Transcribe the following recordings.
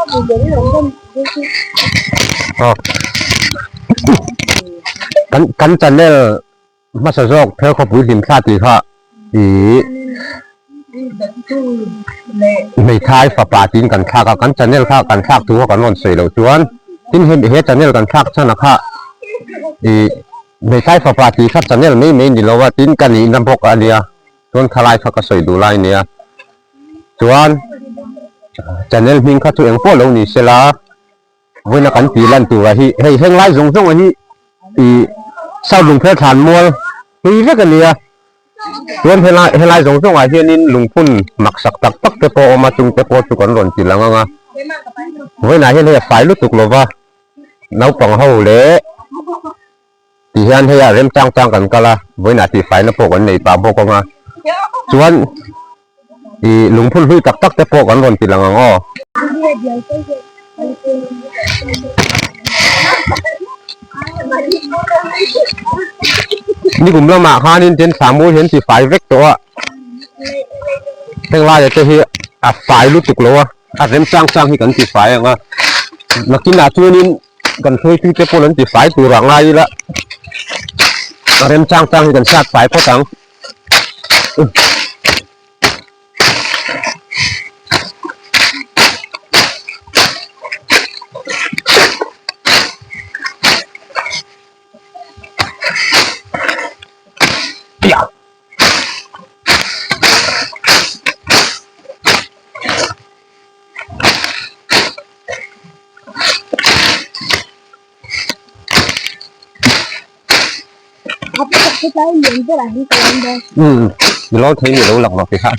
Aw kan kan channel hmasa zawk phel khawpui hlim thla tih kha ih hmeithai fapa tiin kan thlak a kan channel kha kan thlak thu kha kan rawn sawi loh chuan tin he he channel kan thlak chhan a kha ih hmeithai fapa tih kha channel mai mai ni lo a tin ka nihna bawk a nia chuan khalai kha ka sawi duh lai a nia. Chuan channel hming kha chu eng pawh lo ni sela vawiina kan tih lan tura hi hei heng lai zawng zawng hi ih South Lungpher thlan mual hlui vek a nia chuan helai helai zawng zawngah hianin lungphun maksak tak tak te pawh a awm a chung te pawh chu kan rawn ti lang ang a vawiinah hian hei a fai lutuk lova naupang ho leh Ti hian hei a remchang chang kan kal a, vawiinah tihfaina pawh kan nei pah bawk ang a, chuan ih lungphun hlui tak tak te pawh kan rawn ti lang ang aw. Nikum lamah khanin tin thlamur hi an tifai vek tawh a, heng laia te hi a fai lutuk lo a, a remchang chang hi kan tifai ang a, nakinah chuanin. Kan hruaitu te pawn an ti fai tur ah ngai ila a remchang chang hi kan hriat fai phawt ang. Umm mi lo thei mi lo lang lo tih kha.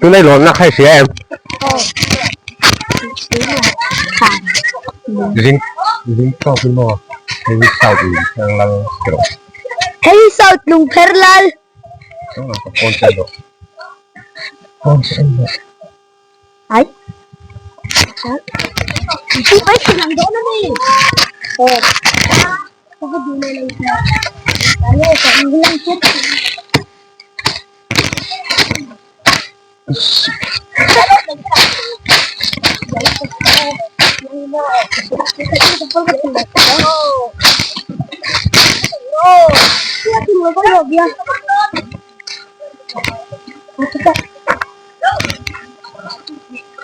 Tunai lawnna kha i hria em? Zing zing tawk in maw hei hi south in pher lal ti rawh. Hei hi south lung pher lal. Ka phone chu en rawh. Phone chu en rawh. Ai. Ai sinang dawn a ni. Oh. Ka du le lo. Ano ka lang chit.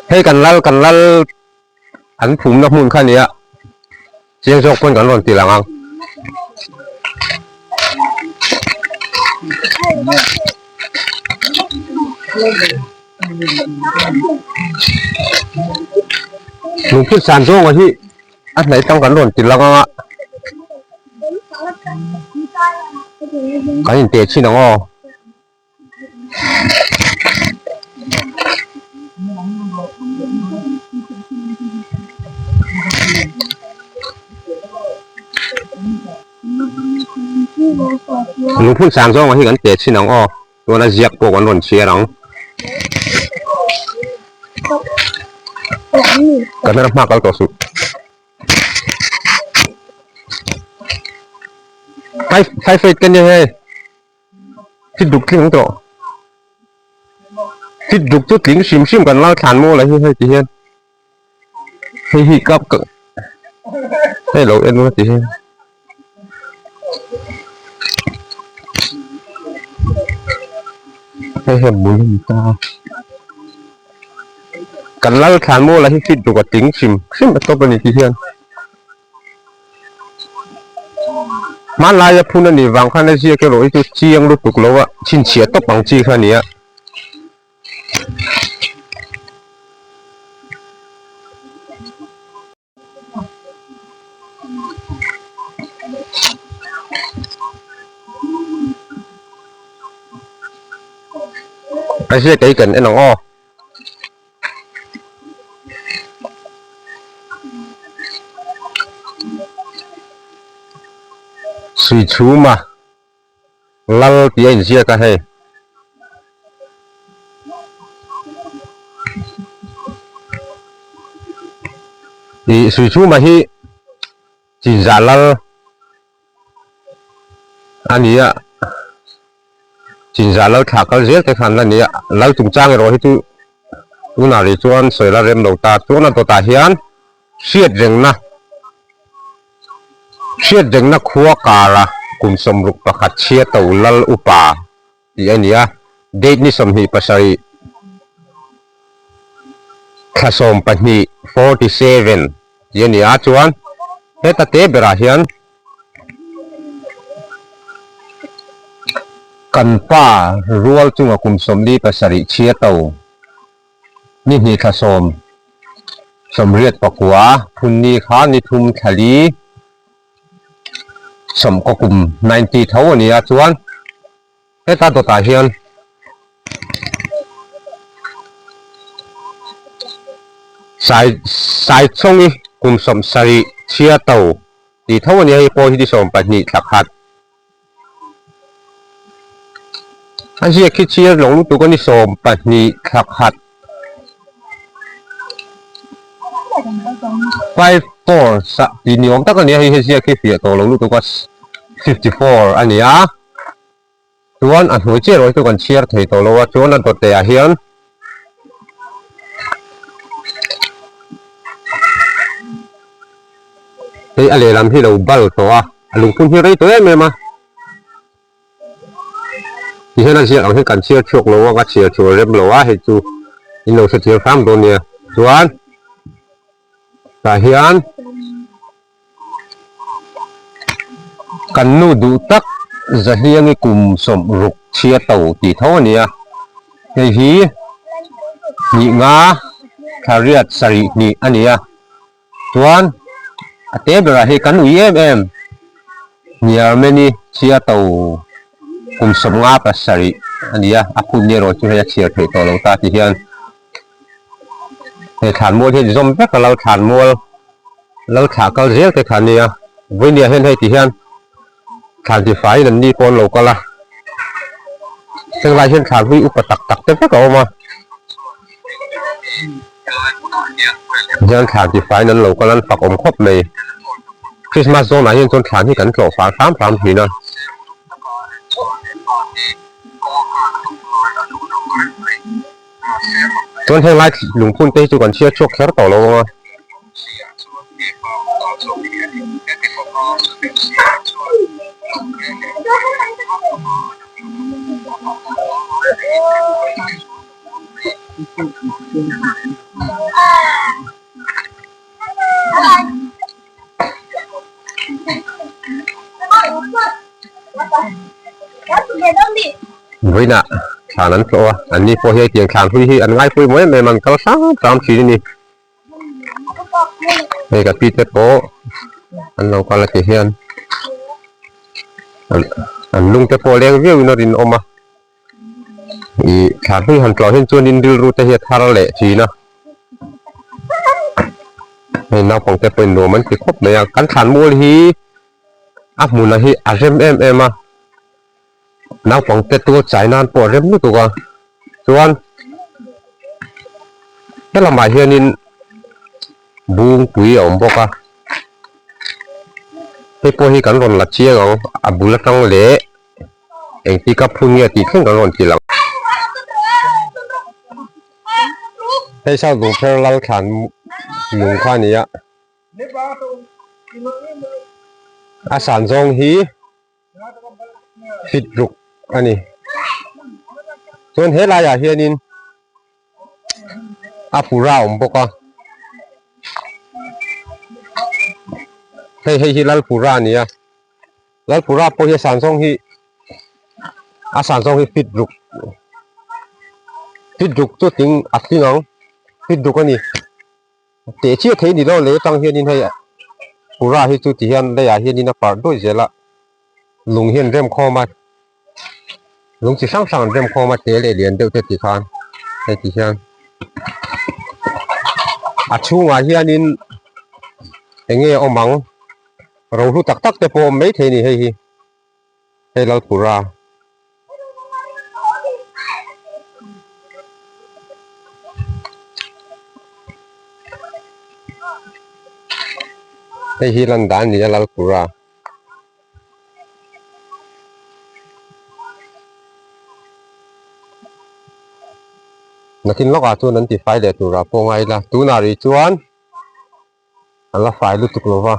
Hei kan lal kan lal an phumna hmun kha nia chiang zawk pawn kan rawn ti lang ang. Lungphut san zawnga hi a hnaih tang kan rawn ti lang ang a. Kan inteh chhin ang aw. Lungphun sang zawnga hi kan teh chhin ang aw. Chuan a ziak pawh kan rawn chhiar ang. Camera hma kal tawh suh. Five five eight ka nia hei. Fit duk tling tawh. Fit duk chu tling hrim hrim kan lal thlan maw la hi hei ti hian. Hei hi kap ka hei lo en ula ti hian. Hei hi a bul a ni ta a. Kan lal thlan maw la hi fit duk a tling hrim hrim a tawp a ni ti hian. Hmanlaia phun a nih vang khan a ziak erawh hi chu chiang lutuk lo a, chhinchhiah tawp ang chi kha a ni a. A ziak ei kan en ang aw. Suichhuma lal tih a inziak a hei. Ih Suichhuma hi Chinzah lal. A ni a, chinzah lal thlah kal zel te khan la ni a, lal chungchang erawh hi chu tunah rih chuan sawi la rem lo ta. Chuan a dawtah hian hriat rengna, hriat rengna khua kara kum 61 chhia to lal upa tih a ni a, date ni 27 thla 12 47 tih a ni a, chuan heta te berah hian Kan pa rual chunga kum 47 chhia to ni hnih thla sawm 89 phun ni kha ni thum thla li sawmkaw kum 90 tho a ni a chuan heta dawtah hian Sai Saichhawngi kum 70 chhia to tih tho a ni a hei pawh hi ni 12 thla khat a ziak khi chhiar lo lutuk a ni 12 thla khat 54 sa tih ni awm tak a ni a hei hi ziak khi fiah tawh lo lutuk a 54 a ni a. Chuan a hnuai chiah erawh hi chu kan chhiar thei tawh lo a, chuan a dawt leh ah hian hei a lehlam hi lo bal tawh a, a lungphun hi rei tawh em em a, ti hian a ziak ang hian kan chhiar chhuak lo a, ka chhiar chhuah rem lo a, hei chu in lo hrethiam hram dawn nia, chuan tah hian. Kan nu duh tak Zahliangi kum 60 chhia to tih tho a ni a, hei hi hnih nga thla riat sarih hnih a ni a, chuan a te berah hi kan ui em em Hniarmeni chhia to kum 57 a ni a, a phut ni erawh chu hei a chhiar theih tawh lo ta ti hian Hei thlanmual hi zawm vek a lo thlanmual lo thlah kal zel te kha nia vawinia hian hei ti hian thlan ti faiin an ni pawh an lo kal a heng lai hian thlan hlui upa tak tak te vek a awm a hian thlan ti faiin an lo kal a an fak awm khawp mai Christmas zawnah hian chuan thlan hi kan tlawh far hram hram thin a. Chuan heng lai lungphun te hi chu kan chhiar chhuak kher tawh lo ang a. Vawiinah thlan an tlawh a, an ni pawh hi hetiang thlan hlui hi an ngaipui maw em em an kal hrang hrang thin a ni. Hei ka pi te pawh an lo kal a ti hian an lung te pawh leng viau in a rinawm a. Ih thla hlui han tlawh hian chuanin rilru te hi a thar leh thin a, hei naupang te pawhin nuam an ti khawp mai a, kan thlan mual hi a hmunah hi a rem em em a, naupang te tual chai nan pawh a rem lutuk a, chuan helamah hianin bungpui a awm bawk a, hei pawh hi kan rawn la chiang ang a bul atang leh. Engti ka phun nge tih thleng kan rawn ti lang. Hei South Lungpher lal thlan lung kha a ni a. A san zawng hi fit ruk a ni. Chuan he laiah hianin a pura a awm bawk a. Hei hei hi lal pura a ni a. Lalpura pawh hi a san zawng hi a san zawng hi fit ruk fit ruk chu tling a tling ang fit ruk a ni teh chiah thei ni lo lei atang hianin hei pura hi chu ti hian leiah hianin a parh duai zel a lung hian rem khawm a lung chi hrang hrang an rem khawm a te leh lian deuh te ti khan hei ti hian a chhungah hianin eng nge a awm ang. Rohlu tak tak te pawh awm mai thei a ni hei hi, hei Lalpura. Hei hi lan dan a ni a Lalpura. Nakin lawkah chuan an tifai leh turah pawh ngai ila, tunah rih chuan a la fai lutuk lo va.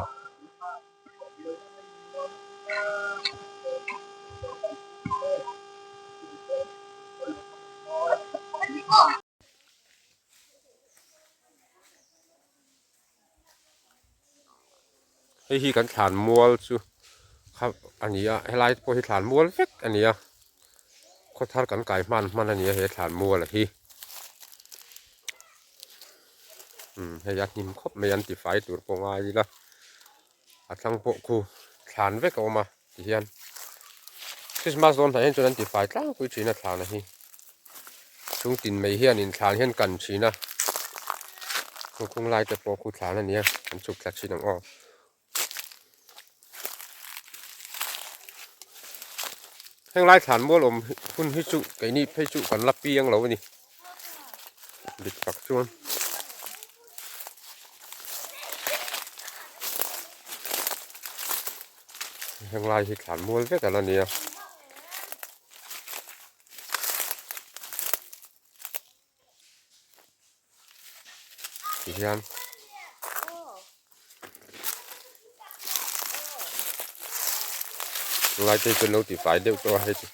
Hei hi kan thlan mual chu kha a ni a helai pawh hi thlan mual vek a ni a khawthar kan kai hman hman a ni a he thlan mual hi umm hei a hnim khawp mai an tifai tur pawh ngai ila a thlang pawh khu thlan vek a awm a tihian Christmas dawn hnaih hian chuan an tifai tlangpui thin a thlan a hi chhung tin mai hianin thlan hian kan thin a khawkhung lai te pawh khu thlan a nia an chhuk thla thin ang aw. Heng lai thlan mual awm hun hi chu keini phei chu kan la piang lo a ni dik tak chuan. Heng lai hi thlan mual vek a la nia. Tihian lai te chu lo ti fai deuh tawh a hei chu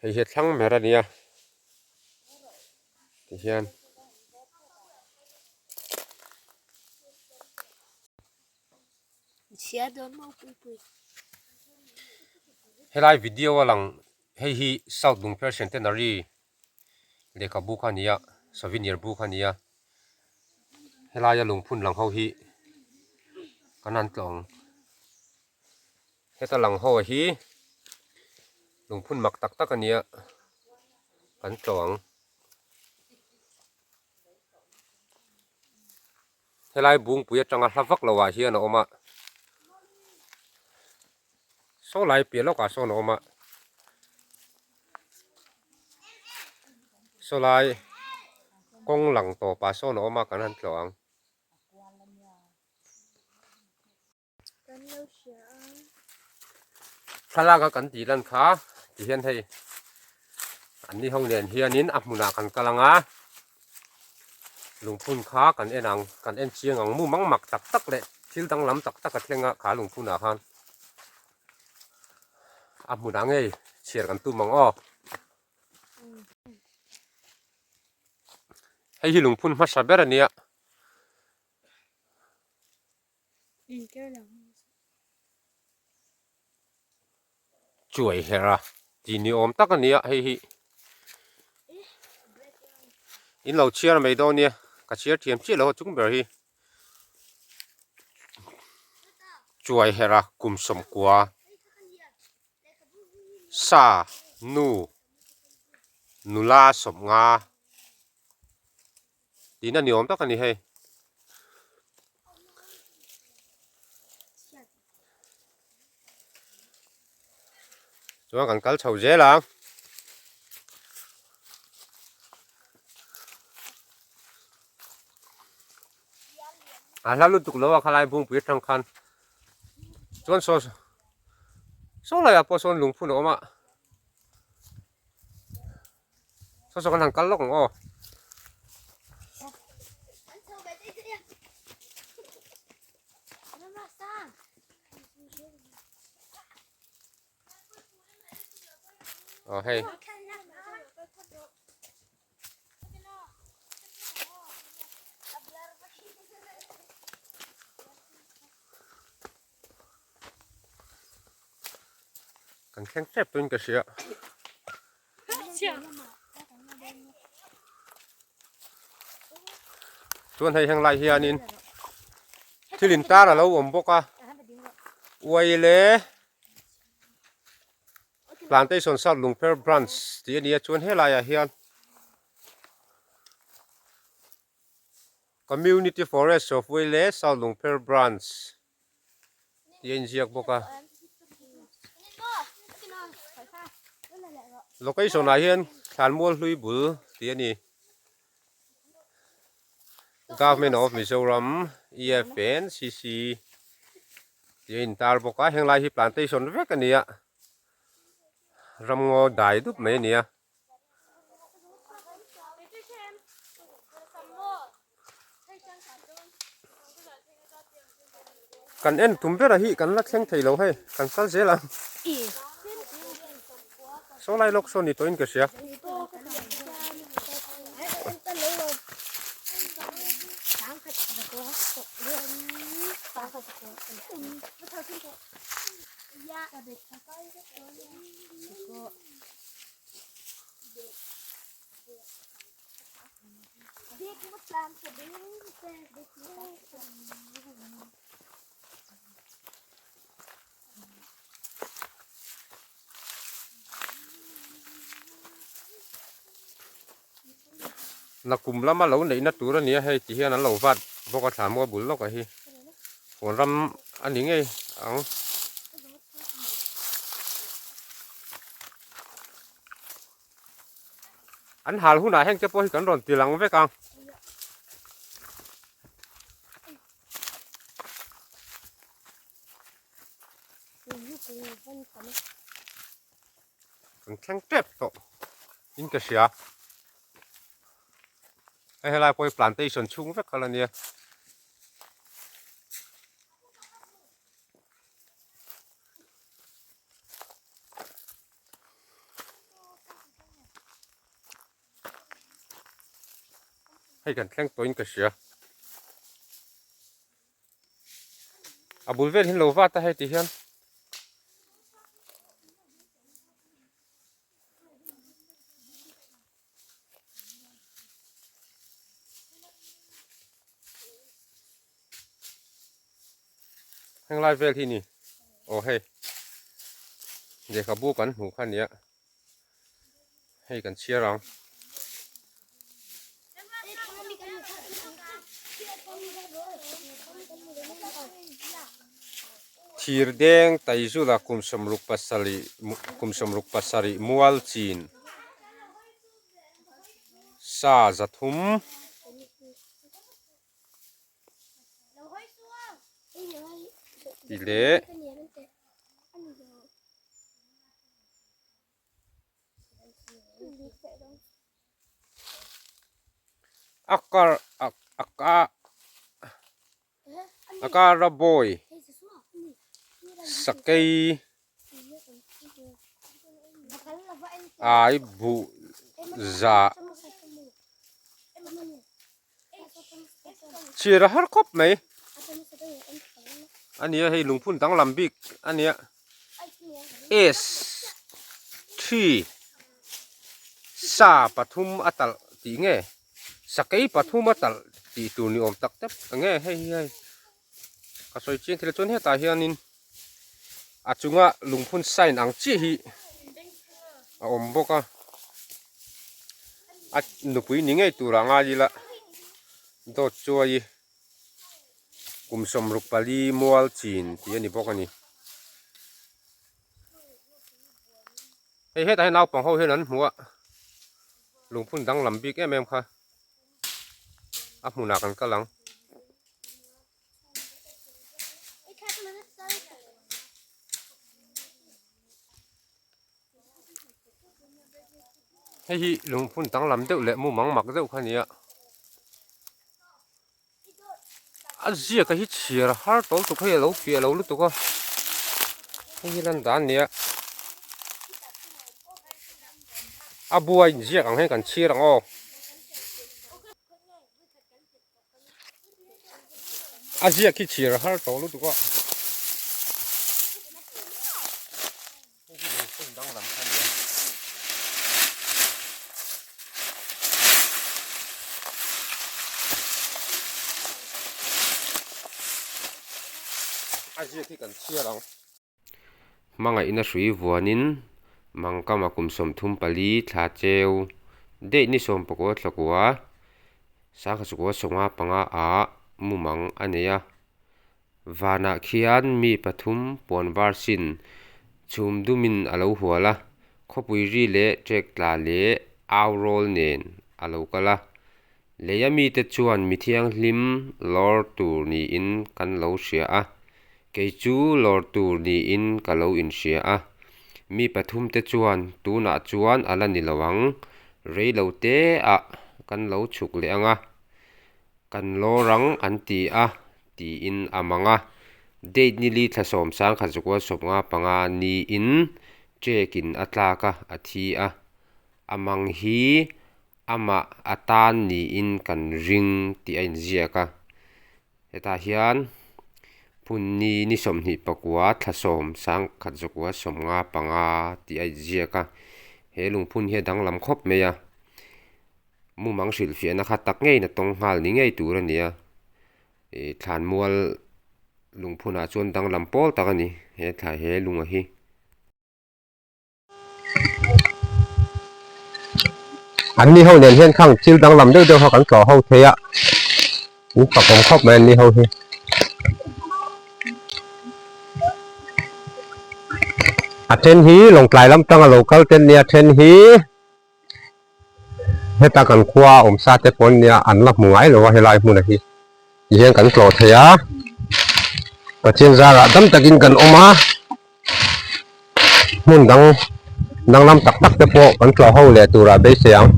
hei hi a thlang mer a nia tihian. Helai video a lang hei hi South Lungpher Centenary lehkhabu kha a ni a, souvenir bu kha a ni a, helaia lungphun lang ho hi kan han tlawh ang. Heta lang ho hi lungphun mak tak tak a ni a, kan tlawh ang. Helai bungpui atanga hla vak lo ah hian a awm a, saw lai piah lawkah sawn a awm a, saw lai kawng lang tawpah sawn a awm a kan han tlawh ang. Thlalak a kan tih lan kha ti hian hei an ni ho nen hianin a hmunah kan kal ang a lungphun kha kan en ang kan en chiang ang mu mang mak tak tak leh thil danglam tak tak a thleng a kha lungphunah khan a hmunah ngei chhiar kan tum ang aw. Hei hi lungphun hmasa ber a nia. Chuai her a tih ni awm tak a nia hei hi in lo chhiar mai dawn nia ka chhiar thiam chiah lo a chung ber hi chuai her a kum sawmkua sa nu nula sawmnga. Tihna ni awm tak a ni hei. Chuan kan kal chho zel ang. A hla lutuk lo a khalai bungpui atang khan. Chuan saw saw laiah pawh sawn lungphun a awm a. Saw saw kan han kal lawk ang aw. Aw hei. Kan thleng tep tuin ka hria. Chuan hei heng lai hianin thil in tar a lo awm bawk a uai le plantation south lungpher branch tih a ni a chuan helaiah hian community forest of uaile south lungpher branch tih a inziak bawk a location ah hian thlanmual hlui bul tih a ni government of Mizoram EFNCC tih a intar bawk a henglai hi plantation vek a ni a. Ramngaw dai dup mai a ni a. Kan en tum ber a hi kan la thleng thei lo hei kan kal zel ang. Saw lai lawk saw ni tawhin ka hria. Nakum lama lo neihna tur a nia hei ti hian an lo vat bawk a thla maw bul lawk a hi huan ram a ni ngei ang. An hal hunah heng te pawh hi kan rawn ti lang vek ang. Kan thleng tep tawh in ka hria. Hei helai pawh hi plantation chhung vek kha la nia. Hei kan thleng tawhin ka hria. A bul vel hi lo vat a hei ti hian. Heng lai vel hi ni aw hei lehkhabu kan hmuh kha nia hei kan chhiar ang. Thir deng Taizula kum sawmruk pasarih kum sawmruk pasarih mual chin sa zathum. Tih leh a kar a ka a kara bawi sakei ai buh zah Chhir a har khawp mai a nia hei lungphun danglam bik a nia S three sa pathum a talh tih nge sakei pathum a talh tih tur ni awm tak tak nge hei hi hei ka sawi chiang thei lo chuan hetah hianin a chunga lungphun sign ang chiah hi a awm bawk a a nupui ni ngei tur ah ngai ila dawt chuai kum sawmruk pali mual chin tih a ni bawk a ni hei hetah hian naupang ho hian an hmu a lungphun danglam bik em em kha a hmunah kan kal ang. Hei hi lungphun danglam deuh leh mumang mak deuh kha a ni a a ziak a hi chhiar har tawl tuk hei a lo fiah lo lutuk a hei hi lan dan a ni a a bua inziak ang hian kan chhiar ang aw. A ziak hi chhir har tawh lutuk a. Hei hi lungphun danglam kha a ni a. A ziak hi kan chhiar ang. Hmangaihna hrui vuanin Mangkama kum 34 thla cheu daih ni 19 thla kua sangha chukua 55 ah mumang a nei a. Vanah khian mi pathum puan var sin chhum dumin a lo hual a, khawpui ri leh ṭek tla leh au rawl nen a lo kal a. Leia mite chuan mi thianghlim lawr tur niin kan lo hria a, kei chu lawr tur niin ka lo inhria a. Mi pathumte chuan, Tunah chuan a la ni lo ang, rei lo teah kan lo chhuk leh ang a, kan lawr ang an ti a, tiin a mang a. Date ni li thla sawmsang khat zakua 55 niin check-in a tlak a, a thi a. A mang hi amah a tan niin kan ring tih a inziak a. Hetah hian phunni ni 24 thla 10 1995 tih a inziak a, he lungphun hi a danglam khawp mai a, mumang hrilhfiahna kha tak ngeiin a tawng nghal ni ngei tur a ni a, ih thlanmual lungphunah chuan danglam pawl tak a ni he thla he lunga hi. An ni ho nen hian khang thil danglam deuh deuh kha kan tlawh ho thei a, in fakawm khawp mai an ni ho hi. A then hi Lawngtlai lam tanga lo kal te an nia, a then hi heta kan khua awm sa te pawh an nia, an la hmu ngai lo a helai hmunah hi. Tihian kan tlawh thei a, Pathian zarah dam takin kan awm a. Hmun dang danglam tak tak te pawh kan tlawh ho leh turah beisei ang.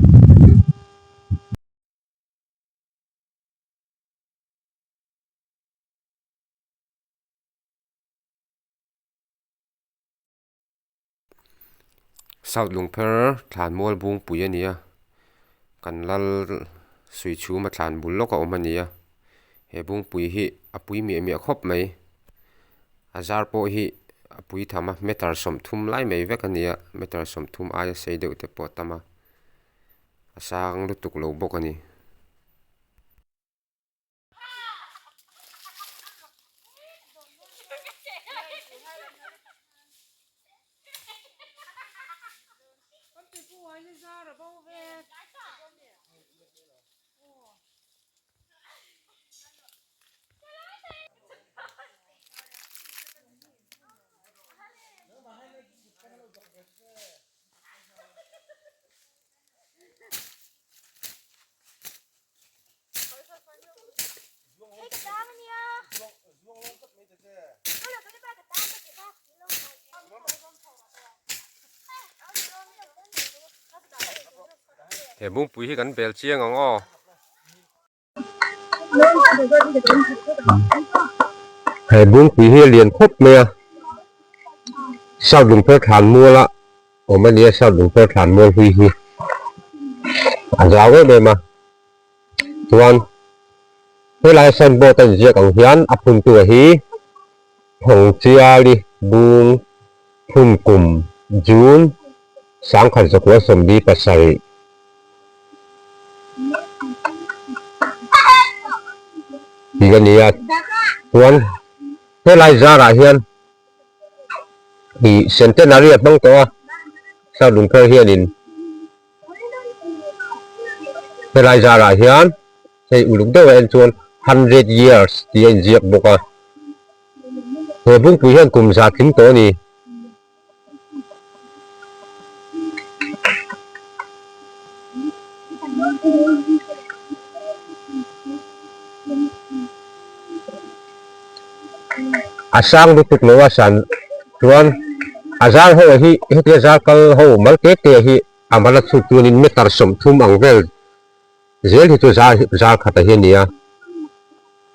South Lungpher thlanmual bungpui a ni a, kan lal sui chhuma thlan bul lawk a awm a ni a, he bungpui hi a pui miah miah khawp mai, a zar pawh hi a pui tham a, meter 30 lai mai vek a ni a, meter 30 aia sei deuh te pawh a tam a, a sang lutuk lo bawk a ni. He bungpui hi kan bel chiang ang aw. He bungpui hi a lian khawp mai a, South Lungpher thlan muala awm a nia South Lungpher thlan mual hlui hi a zau em em a. Chuan helai signboard a inziak ang hian a phuntu a hi Thawngchiali Bung Phun Kum June 1947 tih a ni a. Chuan helai zarah hian ih centenary a hmang tawh a, South Lungpher hianin. Helai zarah hian hei uluk deuh a en chuan hundred years tih a inziak bawk a, he bungpui hian kum za tling tawh a ni. A sang lutuk lo a san chuan a zar ho hi hetia zar kal ho mal te te hi A hmala chhut tunin meter 30 ang vel zel hi chu zar zar khat a hi a ni a.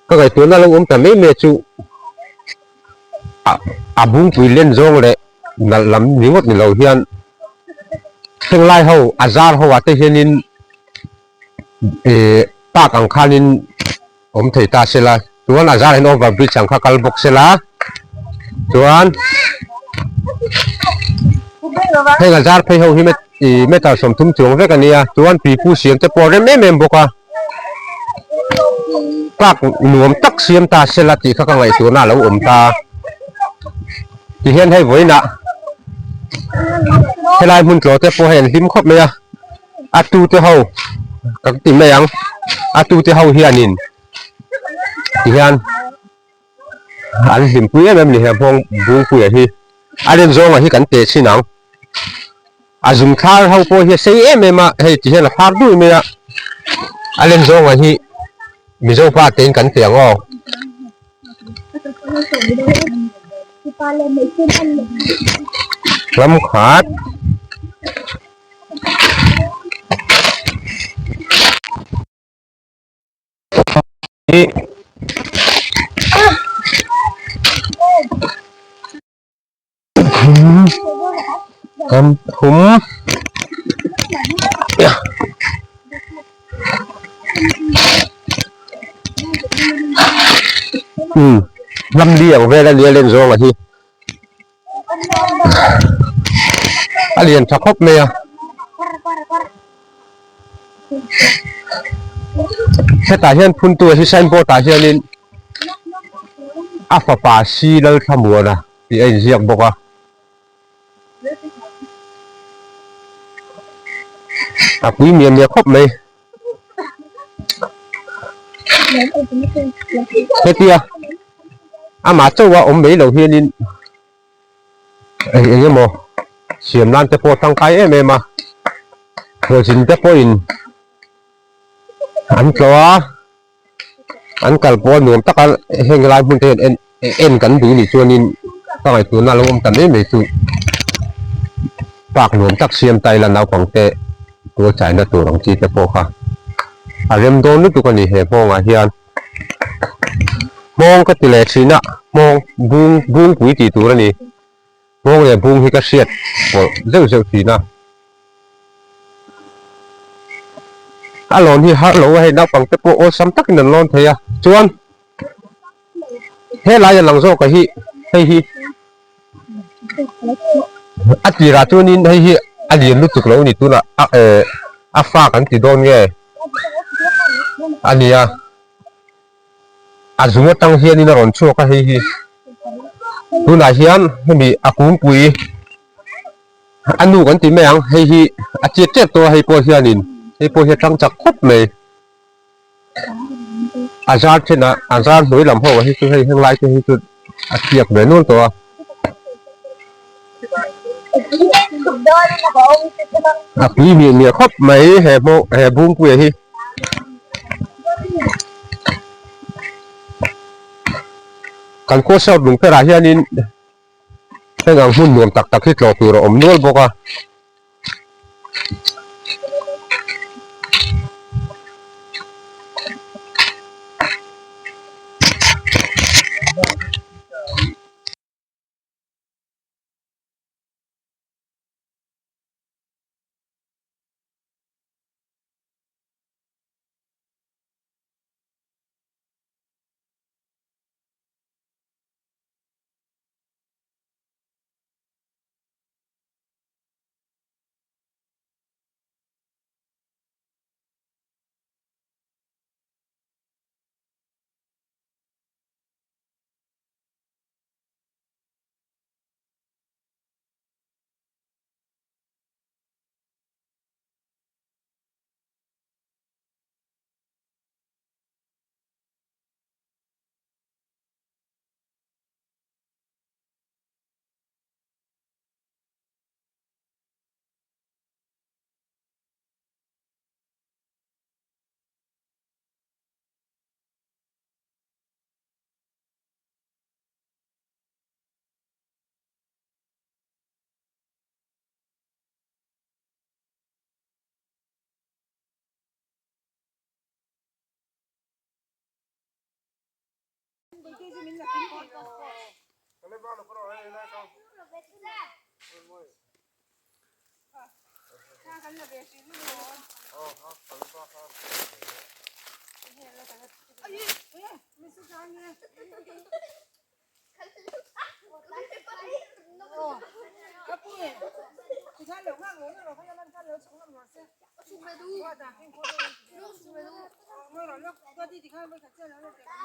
Ka ngaihtuahna lo awm ta mai mai chu a a bungpui len zawng leh nalh lam ni ngawt ni lo hian thenglai ho a zar ho ah te hianin ih park ang khanin awm thei ta sela chuan a zar hian over bridge ang kha kal bawk sela chuan heng a zar phei ho hi ih meter 30 chuang vek a nia chuan pipu siam te pawh a rem em em bawk a park nuam tak siam ta sela tih kha ka ngaihtuahna a lo awm ta tihian hei vawiinah helai hmun tlawh te pawh hei an hlim khawp mai a. A tute ho ka ti mai ang a tute ho hianin tihian an hlimpui em em ni he hmawng bungpuia hi a len zawnga hi kan teh chhin ang a zum thlar ho pawh hi a sei em em a hei tihian a thlar dui mai a a len zawnga hi mizo pa tein kan teh ang aw. Ram khat hi ram thum umm ram li ang vel a nia len zawng a hi. A lian tha khawp mai a. Hetah hian phuntu hi signboard ah hianin a fapa Si Lalthlamuana tih a inziak bawk a. A pui miah miah khawp mai. Hetia amah chauha awm mai lo hianin eng eng emaw siam nan te pawh tangkai em em a, hlawhzin te pawhin an tlawh a, an kal pawh a nuam taka heng lai hmun te hian en en kan duh nih chuanin ka ngaihtuahna a lo awm ta mai mai chu park nuam tak siam ta ila naupang te tual chaina tur ang chi te pawh kha a rem dawn lutuk a ni he hmawngah hian. Hmawng ka ti leh thin a, hmawng bung bungpui tih tur a ni. Hmawng leh bung hi ka hriat pawlh zeuh zeuh thin a. A lawn hi har lo a, hei naupang te pawh awlsam takin an lawn thei a. Chuan helai a lang zawk a hi hei hi a tirah chuanin hei hi a lian lutuk lo a ni tunah a eh a fa kan ti dawn nge a nia a zung atang hianin a rawn chhuak a hei hi tunah hian hemi a kungpui a nu kan ti mai ang hei hi a chiat tep tawh a hei pawh hianin hei pawh hi a tang chak khawp mai. A zar then a a zar hnuai lam ho hi chu hei heng lai te hi chu a thiak ve nual tawh a. A pui miah miah khawp mai he hmawng he bungpuia hi. Kan khua south lungpherah hianin heng ang hmun nuam tak tak hi tlawh tur a awm nual bawk a.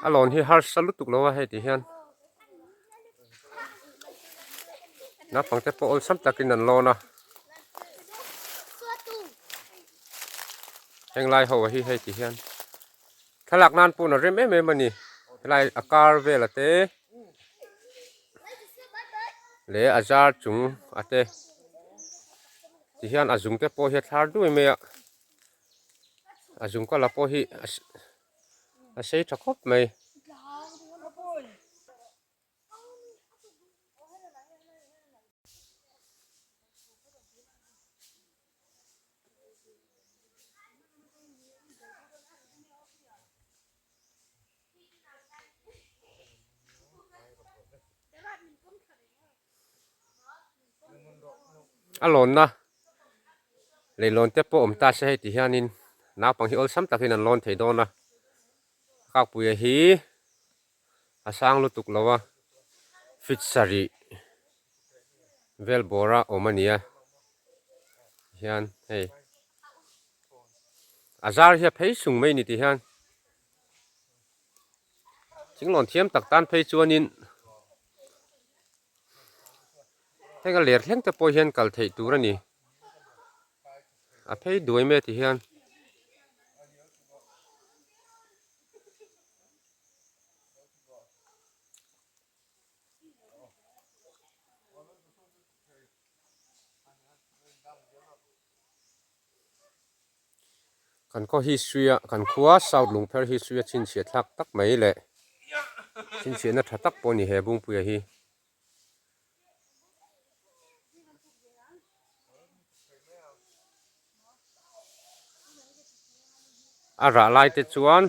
A lawn hi harsa lutuk lo a hei ti hian naupang te pawh awlsam takin an lawn a heng lai ho hi hei ti hian thlalak nan pawh a rem em em a ni helai a kar vel a te leh a zar chung a te ti hian a zung te pawh hi a thlar duai mai a a zung kala pawh hi a sei tha khawp mai. A lawnna leihlawn te pawh awm ta se hei ti hianin naupang hi awlsam takin an lawn thei dawn a kakpuia hi a sang lutuk lo a feet sarih vel bawra awm a ni a hian hei a zar hi a phei sung mai a ni ti hian. Thinglawn thiam tak tan phei chuanin heng a ler thleng te pawh hian kal theih tur a ni a phei duai mai a ti hian. Kan khaw history a kan khua South Lungpher history a chhinchhiah thlak tak mai leh chhinchhiahna tha tak pawh a ni he Bungpuia hi. A rah lai te chuan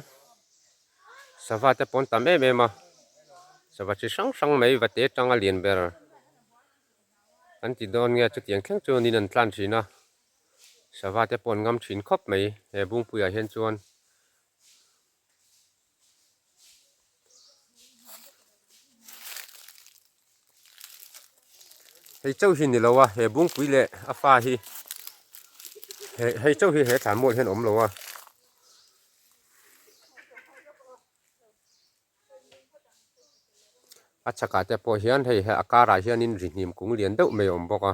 sava te pawh an tam em em a sava chi hrang hrang mai va te tanga lian ber an ti dawn nge chutiang thleng chuanin an tlan thin a. Sava te pawh an ngam thin khawp mai he Bungpuiah hian chuan. Hei chauh hi ni lo a he Bungpui leh a fa hi hei chauh hi he thlan mual hian awm lo a. A chhakah te pawh hian hei a karah hianin ri hnim kung lian deuh mai a awm bawk a.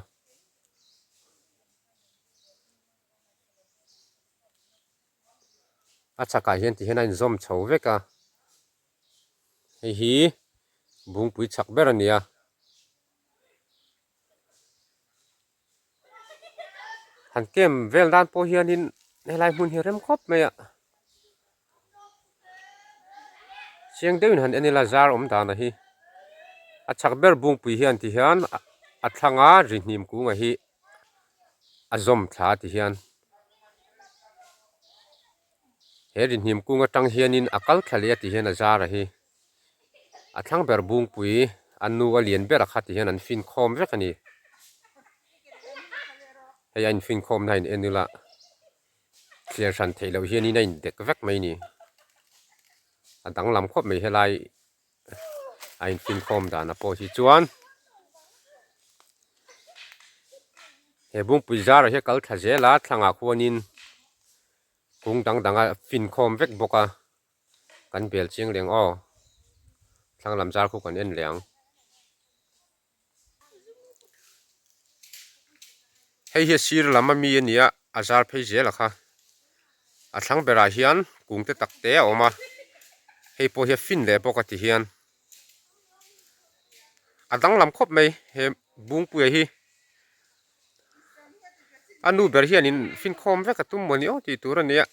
A chhakah hian ti hian a inzawm chho vek a hei hi bungpui chhak ber a ni a. Han kem vel dan pawh hianin helai hmun hi a rem khawp mai a chiang deuhin han en ila zar awm dan a hi a chhak ber bungpui hian ti hian a thlang a ri hnim kunga hi a zawm thla ti hian he ri hnim kung atang hianin a kal thla leh a ti hian a zar a hi. A thlang ber Bungpui a nu a lian ber a kha ti hian an fin khawm vek a ni. Hei a infin khawmna a in en ila thliar hran theih loh hianin a indek vek mai a ni. A danglam khawp mai helai a infin khawm dan a pawh hi chuan he Bungpui zarah hian kal thla zel a thlangah khuanin kung dang dang a fin khawm vek bawk a. Kan bel chiang leng aw. Thlang lam zar khu kan en leh ang. Hei hi a sir lam ami a nia a zar phei zel a kha. A thlang berah hian kung te tak te a awm a. Hei pawh hi a fin leh bawk a ti hian. A danglam khawp mai he Bungpuia hi. A nu ber hianin finkhawm vek a tum mawni aw tih tur a nia.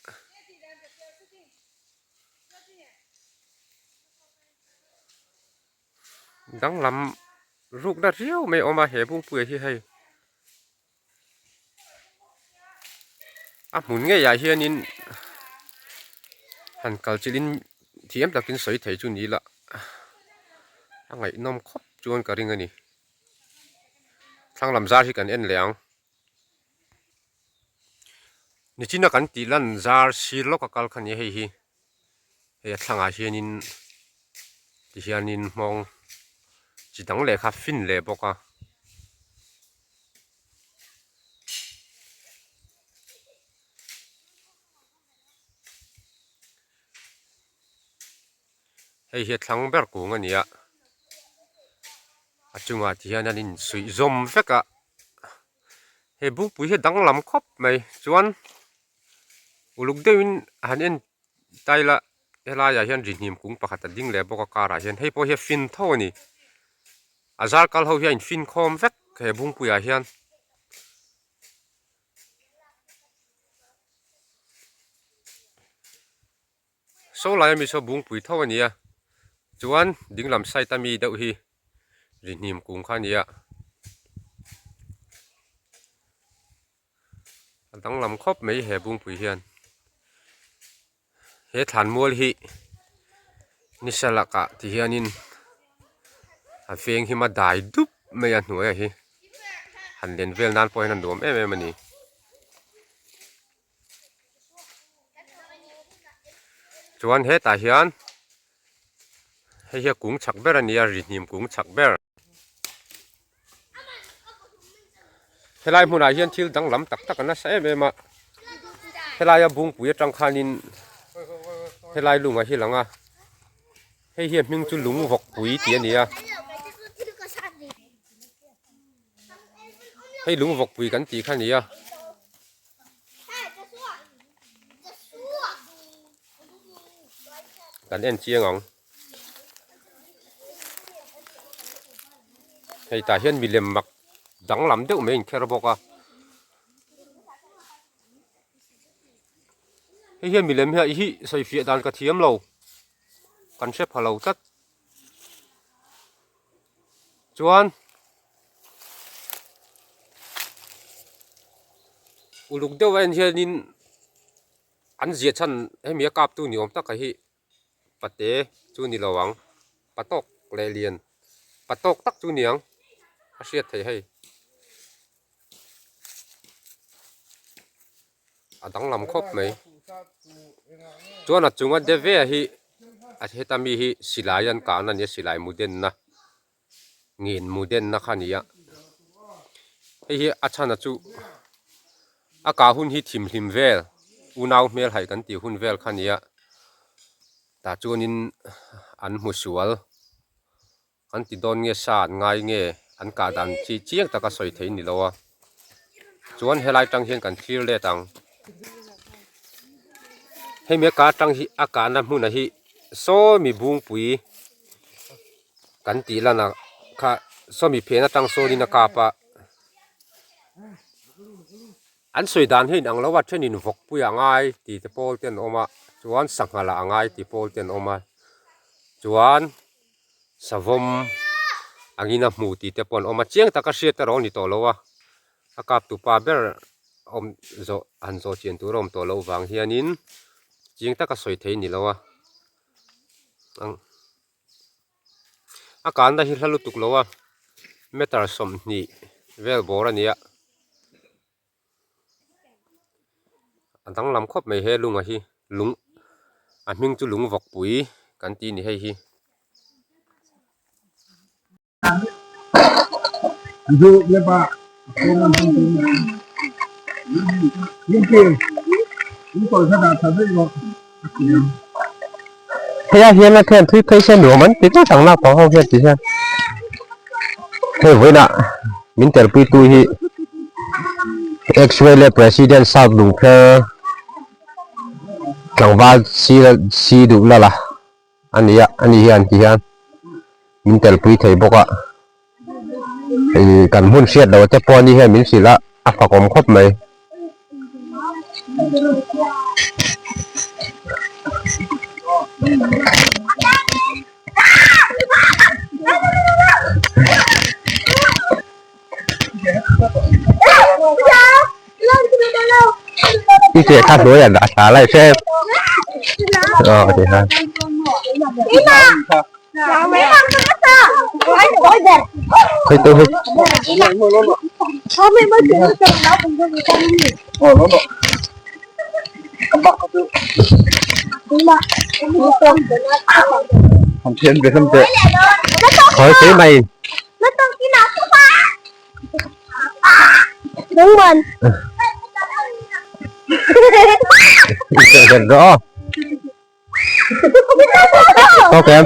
Danglam rukna riau mai a awm a he Bungpuia hi hei. A hmun ngeiah hianin han kal chilhin thiam takin sawi thei chu ni ila a ngaihnawm khawp chuan ka ring a ni. Thlang lam zar hi kan en leh ang. Nichina kan tih lan zar sir lawk a kal kha nia hei hi. Hei a thlangah hianin tihianin hmawng chi dang leh kha fin leh bawk a. Hei hi a thlang ber kung a ni a a chungah ti hian an insuih zawm vek a he bukpui hi a danglam khawp mai chuan uluk deuhin han en ta ila helaiah hian rihnim kung pakhat a ding leh bawk a karah hian hei pawh hi a fin tho a ni a zar kal ho hi a infin khawm vek he bungpuiah hian. Saw laia mi saw Bungpui tho a nia chuan dinglam side a mi deuh hi rihnim kung kha a nia. danglam khawp mai he bungpui hian he thlanmual hi nisa lakah ti hianin a veng hi ma dai dup mai a hnuai ah hi han len vel nan pawh hian a nuam em em a ni. Chuan hetah hian hei hi a kung chak ber a ni a rihnim kung chak ber. Helai hmunah hian thil danglam tak tak a nasa em em a helaia bungpui atang khanin helai lung a hi lang a hei hi a hming chu lung vawkpui tih a ni a hei lung vawkpui kan tih kha a ni a. Kan en chiang ang. Hei tah hian milem mak danglam deuh mai a inkher bawk a. Hei hian milem hi hi sawi fiah dan ka thiam lo. Kan hre pha lo tlat. Chuan uluk deuh a en hianin an ziah chhan hemi a kap tu ni awm tak a hi. Pate chu ni lo ang, patawk leh lian patawk tak chu ni ang a hriat theih hei. A danglam khawp mai. Chuan a chunga de ve hi a heta mi hi silai an kahna a nia silai mu denna ngen mu denna kha a ni a. Hei hi a chhana chu a kah hun hi thimhlim vel unau hmel haih kan tih hun vel kha a ni a tah chuanin an hmu sual an ti dawn nge sa an ngai nge an kah dan chi chiang taka sawi thei ni lo a chuan helai tang hian kan thlir let ang hemi a kah atang hi a kahna hmunah hi sawmi bungpui kan tih lan ah kha sawmi phen atang sawnin a kap a an sawi dan hi a inang lo a thenin vawkpui a ngai tih te pawl te an awm a chuan sangha lah a ngai tih pawl te an awm a chuan savawm angin a hmu tih te pawh an awm a chiang taka hriat erawh a ni tawh lo a a kap tu pa ber awm zawh han zawh chian tur a awm tawh loh vang hianin chiang taka sawi thei a ni lo a ang. A kanna hi hla lutuk lo a meter 20 vel bawr a ni a a danglam khawp mai he lunga hi lung a hming chu lung vawkpui kan tih a ni hei hi. Hei ah hian a thian thui phei se nuam an ti tlat ang naupang ho hian ti hian hei vawiinah min telpui tu hi X-ray leh President South Lungpher tlangval si duh la la. A ni a ani hian ti hian min telpui thei bawk a ih kan hmun hriat loh te pawh ani hian min hrilh a a fakawm khawp mai. I cheh kha hnuai ah dah thla lai hrep aw ti khan khawi te hi khawi te mai. Gần rõ. Ok em.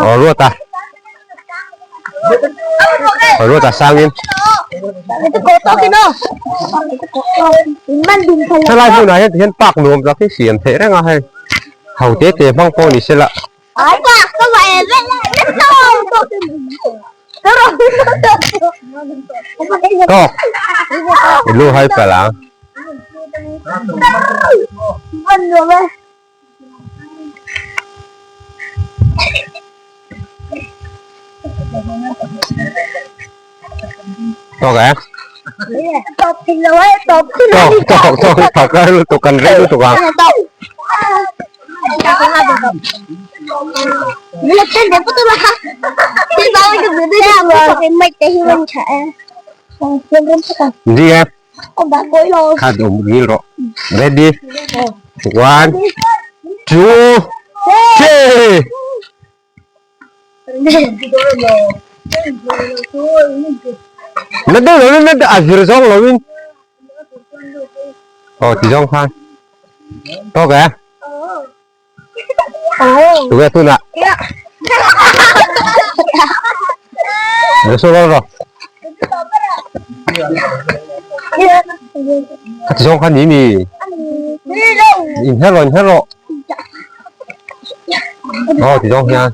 Ờ ruột à. Ờ ruột à sang in. Helai hmunah hian tihian park nuam tak hi siam theih reng a hei. Ho te te hmang pawh ni sela. Tawk i lu hai palh ang. Tawk e. Tawp thei lo e, tawp thei lo. Tawk, tawk, tawk, tawk lai lutuk kan rei lutuk ang. Gì em? Kha dum ril rawh. Ready? One, two, three. Na deuh lo in na a zir zawng lo in. Aw ti zawng khan. Tawk e. Tuge tunah. Joshua rawh rawh. Kha ti zawng khan ni mi. Inher rawh inher rawh. Aw ti zawng hian.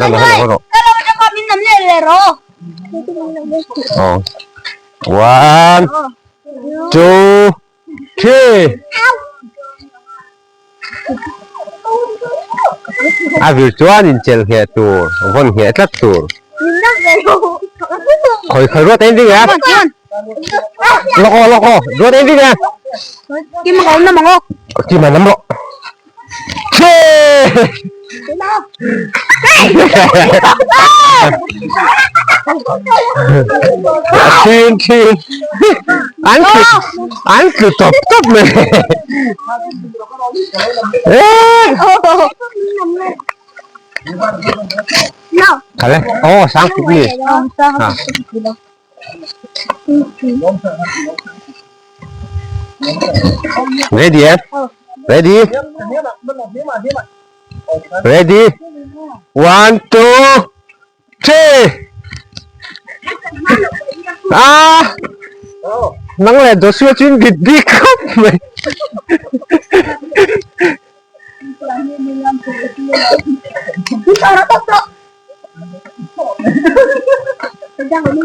Lam rawh rawh. Aw. One, two, three. A vir chuan inchel ngheh tur, vawn ngheh tlat tur. Khawi khawi ruat en ding e. Lawk aw lawk aw ruat en ding e. Kim ang awm nam ang aw. Kim ang nam rawh. Thin thin an tlu an tlu tawp tawp mai Khale oh sang puk ni ha Ready eh? Ready? Ready? One, two, three. Ah! Nang leh Joshua chu in bit bik khawp mai.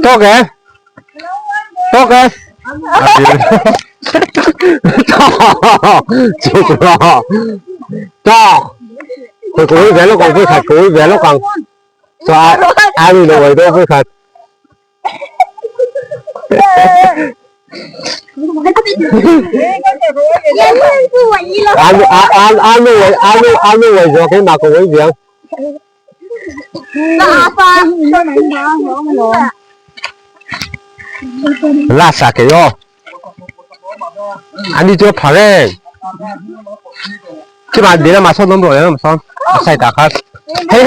Tawk e? Tawk e? Chuk rawh. Tawk. Khawi kawi ve lawk ang vawikhat kawi ve lawk ang. So a a ni lo awih deuh vawikhat. Anu awih zawk hi mah ka awih ve ang. Last ah kei aw. Ani chu a pha reng. Chimah lehlamah sawn awm rawh lehlamah sawn a side ah khan. Hei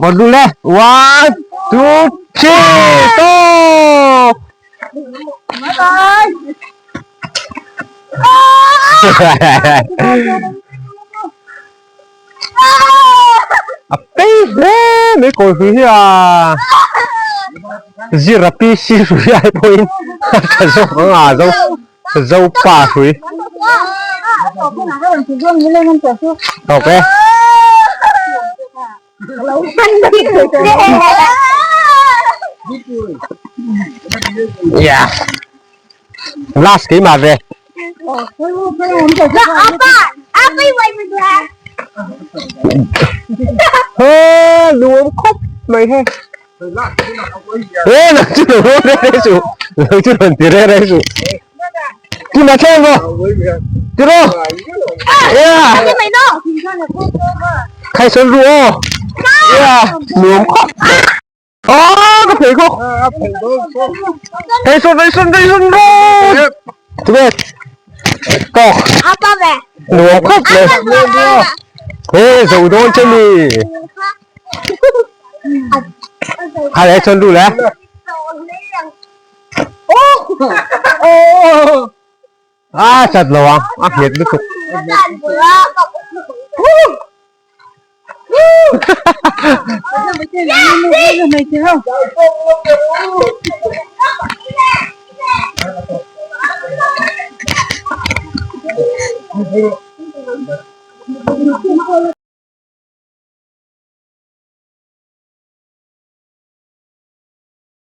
Hawn ru le. One, two, three, go! A pei hle mai kawi hrui hi a zir a PC hrui ai pawhin a tha zawk ang a zo zo pa hrui tawp e. Yeah. Last keimah ve. Hê nuam khawp mai he. Hê nang chu lo re re suh. Nang chu rawn ti re re suh. Ti ma thleng maw? Ti rawh. Yeah. Khai sawn ru aw. Yeah nuam khawp. Aw ka phei khawk. Hei sawn hei sawn hei sawn rawt. Tube. Tawk. Nuam khawp le. He zo dawn che mi. Hai hei sawn ru le. A chat lo ang a nghet lutuk.